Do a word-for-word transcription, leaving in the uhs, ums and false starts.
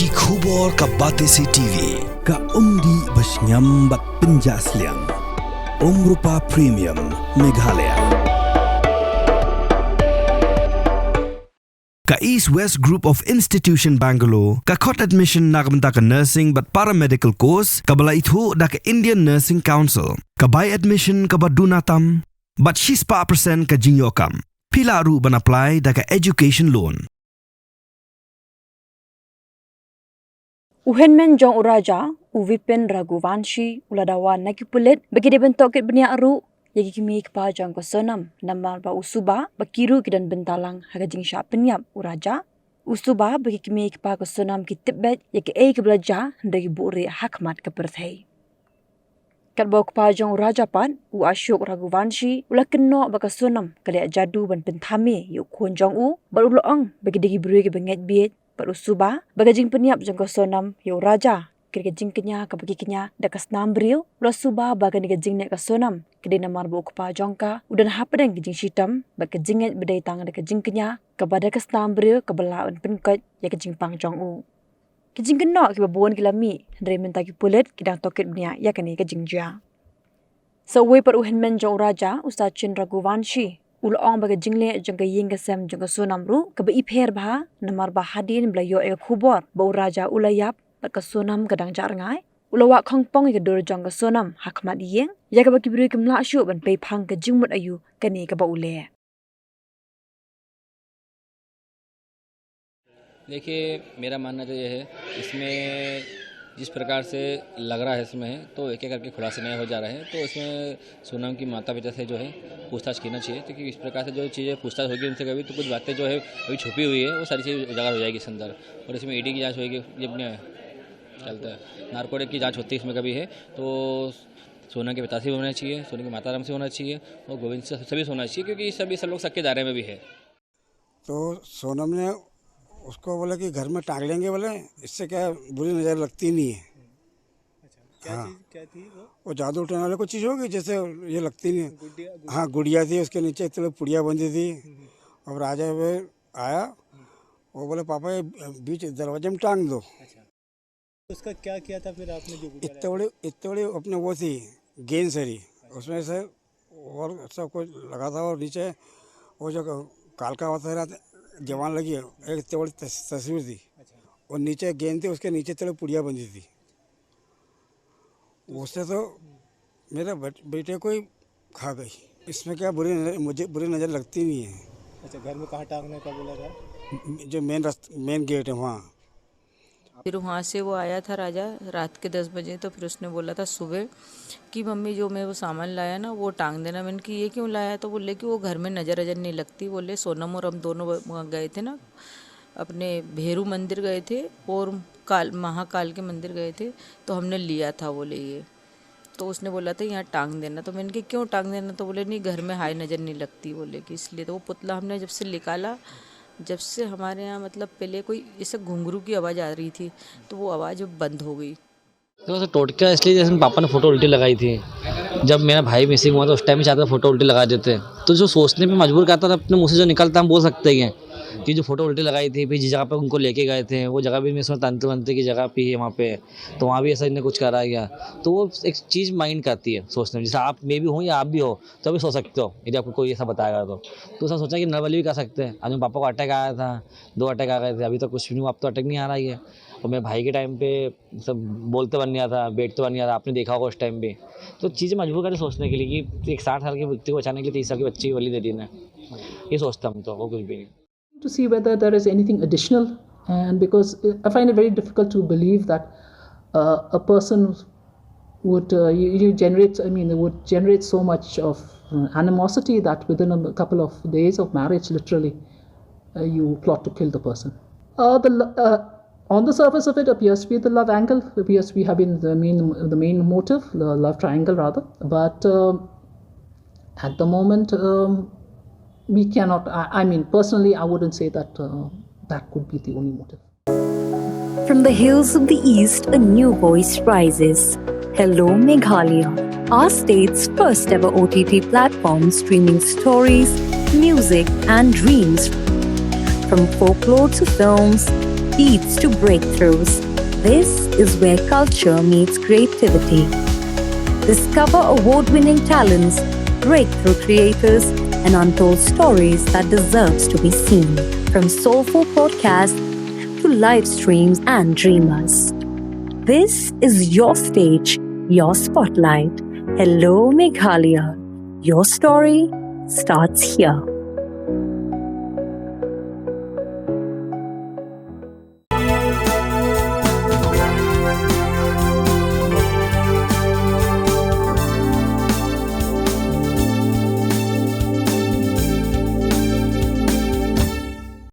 Ki khubor ka Batesi T V, ka umdih ba shngiam bad pynjah sliang. Umrupa Premium, Meghalaya. Ka East West Group of Institution Bangalore ka khot admission na ka bynta ka nursing bad paramedical course kaba la ithuh da ka Indian Nursing Council. Ka bai admission kaba duna tam bad shispah percent ka jingïoh kam. Phi lah ruh ban apply da ka education loan. U hynmen jong u Raja, u Vipin Raghuvanshi, u la dawa na ki pulit ba ki dei ban tohkit bniah ruh ïa ki kmie kpa jong ka Sonam, namar ba u suba ba ki ruh ki don bynta lang ha ka jingshah pynïap u Raja. U suba ba ki kmie kpa ka Sonam ki tip beit ïa kaei kaba la jia, hynrei ki buhrieh ha khmat ka pyrthei. Katba u kpa jong u Raja pat, u Ashok Raghuvanshi, u la kynnoh ba ka Sonam ka leh jadu ban pynthame ïa u khun jong u, bad u la ong ba ki dei ki briew kiba ngeit bieit, bad u suba ba ka jingpynïap jong ka Sonam ïa u Raja ka dei ka jingkñia kaba ki kñia da ka snam briew. U la suba ba kane ka jingleh ka Sonam ka dei namar ba u kpa jong ka u don hapdeng ka jingshitom bad ka jingngeit ba dei tang da ka jingkñia kaba da ka snam briew kaba lah ban pynkoit ïa ka jingpang jong u. Ki jingkynnoh kiba bun ki la mih, hynrei mynta ki pulit ki dang tohkit bniah ïa kane ka jingjia. Sa uwei pat u hynmen jong u Raja, u Sachin Raghuvanshi, u la ong ba ka jingleh jong ka ïing ka sem jong ka Sonam ruh kaba ipher bha, namar ba hadien ba la ïoh ïa ka khubor ba u Raja u la ïap bad ka Sonam ka dang jah rngai, u la wah khongpong ïa ka dur jong ka Sonam ha khmat ïing, ïa kaba ki briew kim lah shuh ban pei phang ka jingmut aïu kane kaba u leh. देखिए, मेरा मानना तो ये है, इसमें जिस प्रकार से लग रहा है इसमें, तो एक-एक करके खुलासे नए हो जा रहे हैं। तो इसमें सोनम की माता-पिता से जो है, पूछताछ करना चाहिए, क्योंकि इस प्रकार से जो चीज़ें पूछताछ होगी उनसे कभी, तो कुछ बातें जो है, अभी छुपी हुई है, वो सारी चीज़ें उजागर हो जाएगी इसके अंदर। और इसमें ईडी की जांच होगी, ये अपने चलता है, नार्कोटिक की जांच होती है इसमें कभी है, तो सोनम के पिता से भी होना चाहिए, सोनम के माता राम से होना चाहिए, और गोविंद से, सभी से होना चाहिए, क्योंकि ये सभी सब लोग सगे दायरे में भी है। तो सोनम ने उसको बोला कि घर में टांग लेंगे बोले, इससे क्या बुरी नज़र लगती नहीं है। अच्छा, क्या हाँ। चीज़, क्या थी वो? वो जादू टोना वाला कुछ चीज़ होगी, जैसे ये लगती नहीं है। गुड़िया, गुड़िया। हाँ, गुड़िया थी, उसके नीचे इतने पुड़िया बंधी थी। हम्म। अब राजा वो आया, हम्म। वो बोले, "पापा, ये बीच दरवाजे में टांग दो।" अच्छा। उसका क्या किया था फिर आपने जो गुड़िया इतने लाया? बड़े, इतने बड़े अपने वो थी, गेंद सरी, अच्छा। उसमें से और सब कुछ लगा था और नीचे वो जो कालका होता है, जवान लगी है, एक इतनी बड़ी तस-, तस्वीर थी। अच्छा। और नीचे गेंद थी, उसके नीचे इतनी पुड़िया बंधी थी। उससे तो मेरे बट-, बेटे को ही खा गई। इसमें क्या बुरी नज़र, मुझे बुरी नज़र लगती नहीं है। अच्छा, घर में कहाँ टांगने का बोला था? जो मेन रास्ता, मेन गेट है वहाँ। फिर वहाँ से वो आया था राजा रात के दस बजे, तो फिर उसने बोला था सुबह कि मम्मी, जो मैं वो सामान लाया ना, वो टांग देना। मैंने कि ये क्यों लाया? तो बोले कि वो घर में नज़र अजर नहीं लगती। बोले सोनम और हम दोनों व-, वहाँ गए थे ना, अपने भैरू मंदिर गए थे और काल, महाकाल के मंदिर गए थे, तो हमने लिया था, बोले ये। तो उसने बोला था यहाँ टांग देना, तो मैंने कहा क्यों टांग देना? तो बोले नहीं, घर में हाय नज़र नहीं लगती, बोले कि इसलिए। तो वो पुतला हमने जब से निकाला, जब से हमारे यहाँ मतलब पहले कोई ऐसे घुंघरू की आवाज़ आ रही थी, तो वो आवाज़ अब बंद हो गई। देखो, सर, टोटका इसलिए, जैसे पापा ने फ़ोटो उल्टी लगाई थी, जब मेरा भाई मिसिंग हुआ था, उस टाइम भी चाहता था फ़ोटो उल्टी लगा देते। तो जो सोचने पे मजबूर करता था, अपने मुंह से जो निकलता, हम बोल सकते हैं कि जो फ़ोटो उल्टी लगाई थी, फिर जिस जगह पे उनको लेके गए थे, वो जगह भी मैं इसमें तंत्र वंत्र की जगह पे है वहाँ पे, तो वहाँ भी ऐसा इन्हें कुछ करा गया। तो वो एक चीज़ माइंड करती है सोचने में, जैसे आप में भी हो या आप भी हो, तो भी सोच सकते हो यदि आपको कोई ऐसा बताएगा तो। तो उसने सोचा कि नॉर्मली भी कर सकते हैं। आज मेरे पापा को अटैक आया था, दो अटैक आ गए थे, अभी तक कुछ भी नहीं हुआ, अब तो अटैक नहीं आ रहा ही है। और मेरे भाई के टाइम पे सब बोलते बन गया था, बैठते बन गया था, आपने देखा होगा उस टाइम पे। तो चीज़ें मजबूर करती सोचने के लिए कि एक साठ साल के व्यक्ति को बचाने के लिए तीस साल के बच्चे की बलि दे दी ना, ये सोचता हूँ तो, और कुछ भी नहीं। To see whether there is anything additional, and because I find it very difficult to believe that uh, a person would uh, you, you generate, I mean, would generate so much of uh, animosity that within a couple of days of marriage, literally, uh, you plot to kill the person. Uh, the lo- uh, on the surface of it appears to be the love angle, appears to be having the main the main motive, the love triangle rather. But uh, at the moment, um, we cannot. I, I mean, personally, I wouldn't say that uh, that could be the only motive. From the hills of the East, a new voice rises. Hello, Meghalaya, our state's first ever O T T platform streaming stories, music, and dreams. From folklore to films, beats to breakthroughs. This is where culture meets creativity. Discover award winning talents, breakthrough creators, and untold stories that deserves to be seen. From soulful podcasts to live streams and dreamers. This is your stage, your spotlight. Hello, Meghalaya. Your story starts here.